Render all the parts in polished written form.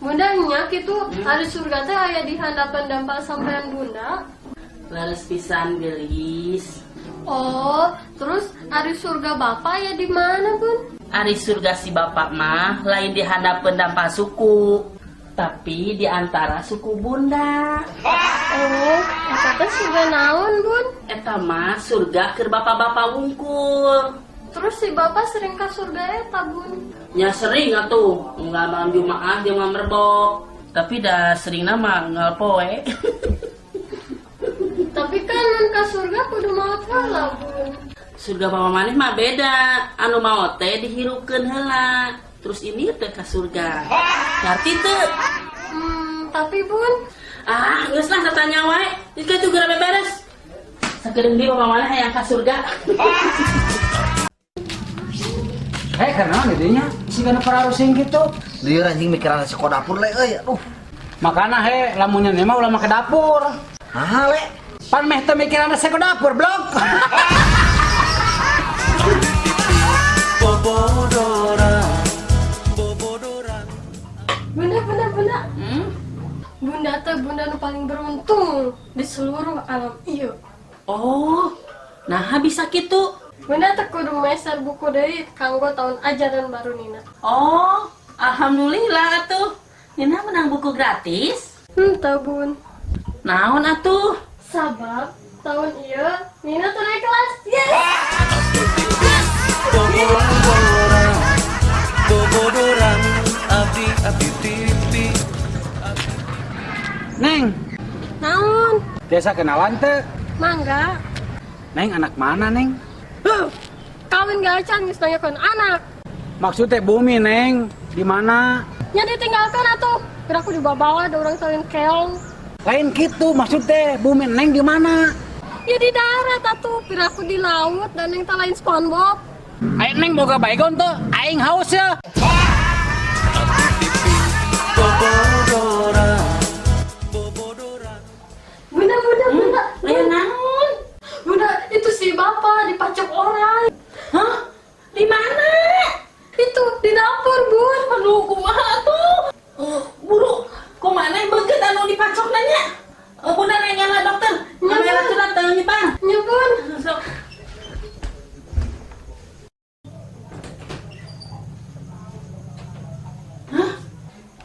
Bunda nya kitu ari surga teh aya di handapan dampal sampean Bunda. Leres pisan geulis. Oh, terus ari surga Bapak aya di mana, Bun? Ari surga si Bapak mah lain di handapeun dampal suku, tapi di antara suku Bunda. Oh, eta teh surga naon, Bun? Eta mah surga keur bapak-bapak wungkul. Terus si Bapak sering ka surga eta, Bun? Ya sering atuh, unggal malam Jumaah jeung malam Rebo. Tapi dah sering nama unggal poe. Tapi kan mun ka surga kudu maot heula, Bun. Surga bapak maneh mah beda, anu maot teh dihirupkeun heula. Terus ini teh ka surga. Ngarti teu? Tapi Bun, ah, geus lah tatanya wae. Geus kitu geura beberes. Sakedeung deui bapak maneh hayang ka surga. Hei, karena gedenya si kana pararusing gitu. Lieur anjing mikiran si dapur le euy, aduh. Makana he, lamunnya mah ulah make dapur. Nah, le. Pan meh teu mikiran si dapur, blok. Bunda, bunda, bunda. Bunda teh bunda nu paling beruntung di seluruh alam ieu. Oh, nah bisa kitu. Bunda teh kudu meser buku deui kanggo tahun ajaran baru Nina. Oh, alhamdulillah atuh. Nina menang buku gratis? Henteu, Bun. Naon atuh? Sabab tahun ieu Nina teu naik kelas. Yes. Bobodoran, abdi abdi tipi. Neng. Naon? Desa kenalan teu? Mangga. Neng anak mana, Neng? Huh, kawin gak acan geus nanyakeun anak. Maksudnya bumi, Neng, di mana? Nya ditinggalkan atuh. Kira aku dibawa-bawa ada orang salin keong. Lain gitu maksudnya bumi Neng di mana? Ya di darat atuh, pira aku di laut dan Neng tak lain SpongeBob. Ayo Neng boga baygon tuh, aing haus ya. Bunda, bunda, bunda. Lain naon? Bunda, itu si bapak dipacok orang. Hah? Di mana? Itu di dapur, Bun. Aduh, kumaha atuh? Buru, kumaha beungeut anu dipacok nanya? Bunda nanya dokter. Nya, Bun. Racun teu nyipang. Nya, Bun. Sok. Hah?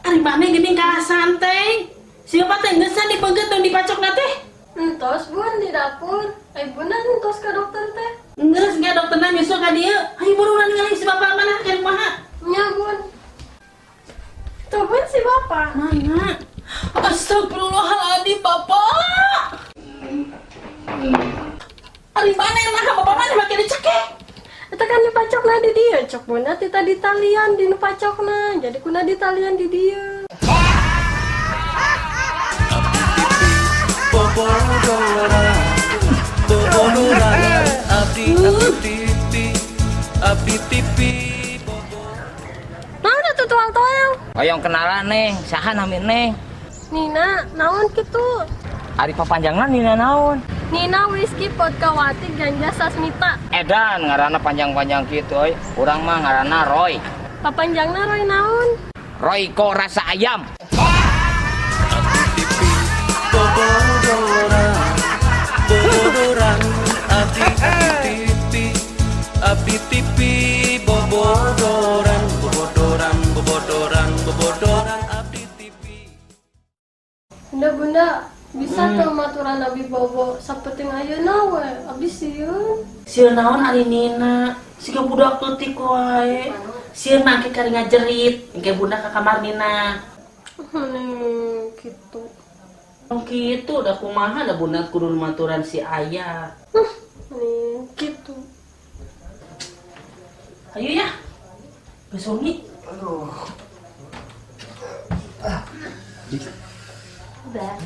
Ari maneh geuning kalah santai. Si bapak teh geus dibeungeut nu dipacokna teh? Entos, Bun, di dapur. Bunda entos ke dokter teh. Geus ge dokterna nyusul ka dieu. Hayu buru urang ningali si bapak mana keur kumaha. Nya, Bun. Tuh, Bun, si bapak. Mana? Astagfirullahaladzim, bapak. Ari mana yang naha bapak mana make dicekek? Eta kan dipacokna di dieu, cok Bunda ti tadi talian di nu pacokna. Jadi kuna ditalian di dieu. Bobodoran, bobodoran, abdi abdi tipi, abdi tipi, bobo. Naon atuh tual-tual? Hoyong kenalan, Neng. Saha nami Neng? Nina, naon kitu? Ari papanjangna Nina naon? Nina Whisky Vodkawati Ganja Sasmita. Edan ngaranna panjang-panjang kitu euy. Urang mah ngaranna Roy. Papanjangna Roy naon? Roy ko rasa ayam. Bobodoran, bobodoran, abdi abdi tipi, abdi tipi, bobodoran, bobodoran, bobodoran, bobodoran, abdi tipi. Bunda, bunda, bisa teu maturan abi bobo sapeting ayeuna we, abi sieun. Sieun naon ari Nina? Siga budak leutik wae. Sieun mah engke kari ngajerit, engke bunda ka kamar Nina. Gitu. Oh gitu, udah kumaha da bunda kudu maturan si ayah. Nih, gitu. Ayo ya. Geus wengi. Aduh. Udah.